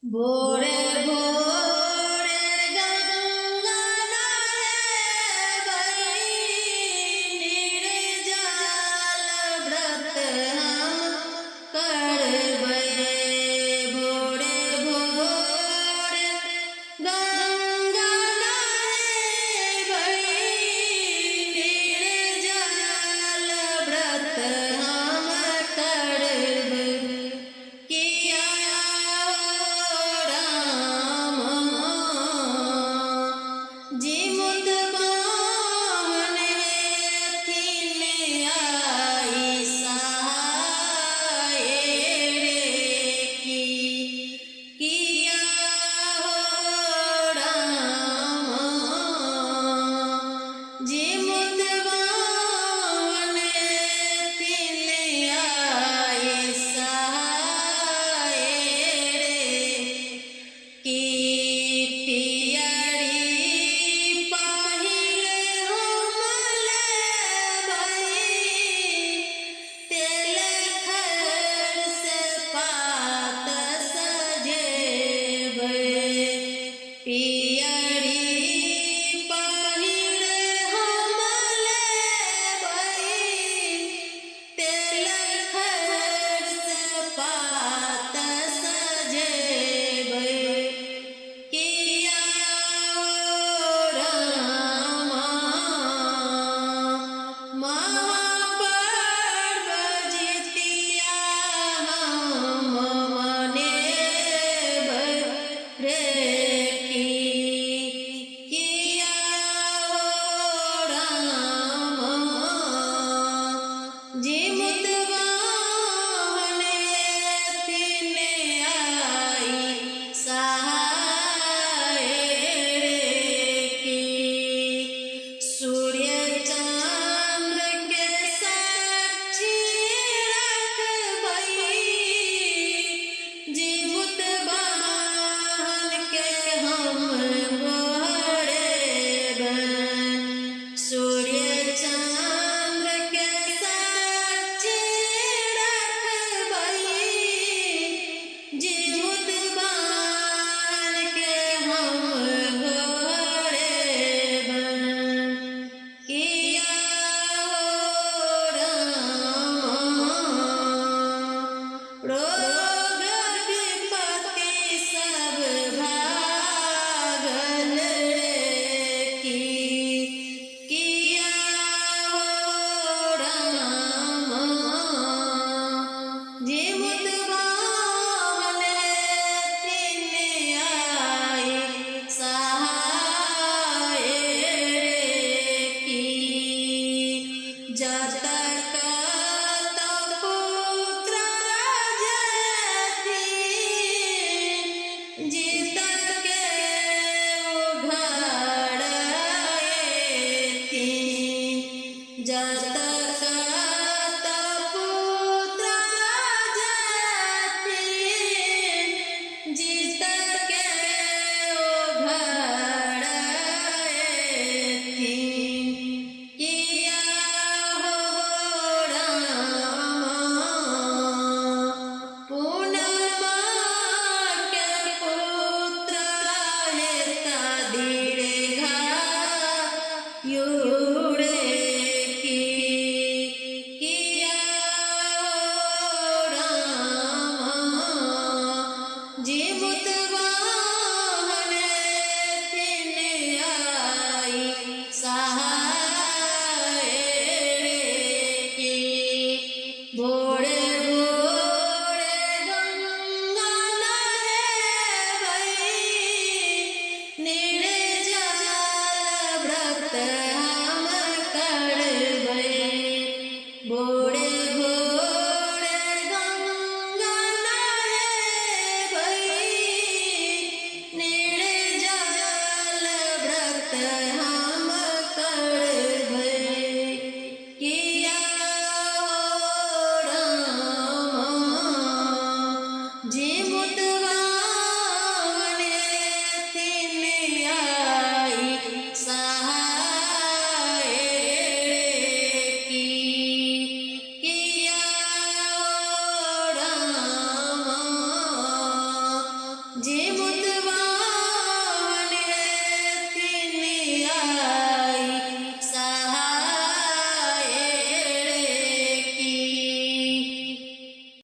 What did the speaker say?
भोरे भोरे गंगा नहाबै, निर्जल व्रत हम करबै। भोरे भोरे गंगा नहाबै, निर्जल व्रत हम करबै। किया राम जिमुत बाहन हेथिन आई सहाय रे की। किया हो राम जिमुत बाहन हेथिन आई सहाय रे की। पियरी पहिर हम लेबै, तेल खर से पात सजेबै। पियरी पहिर हम लेबै, तेल खर से पात सजेबै। किया राम महापर्व जितिया हम मनेबै रे की। किया राम जिमुत बाहन हेथिन आई सहाय रे की। सूर्य चंद्र के साक्षी रखबै, जिमुत बाहन के हम गोहरेबै। सूर्य चंद्र के साक्षी रखबै, जिमुत बाहन के हम गोहरेबै। किया राम रोग विपत्ति सब भागल रे की। किया राम जिमुत बाहन हेथिन आई सहाय रे की। जतक पुत्र जथिन, जीत के उघड़ेथिन। जतक पुत्र जथिन, जीत के उघड़ेथिन। किया हो राम पूर्णिमा के पुत्र हेता दीर्घायु रे की। किया राम जिमुत बाहन हेथिन आई सहाय रे की। भोरे भोरे गंगा नहाबै, निर्जल व्रत हम करबै। भोरे भोरे गंगा नहाबै, निर्जल व्रत हम करबै। किया राम जिमुत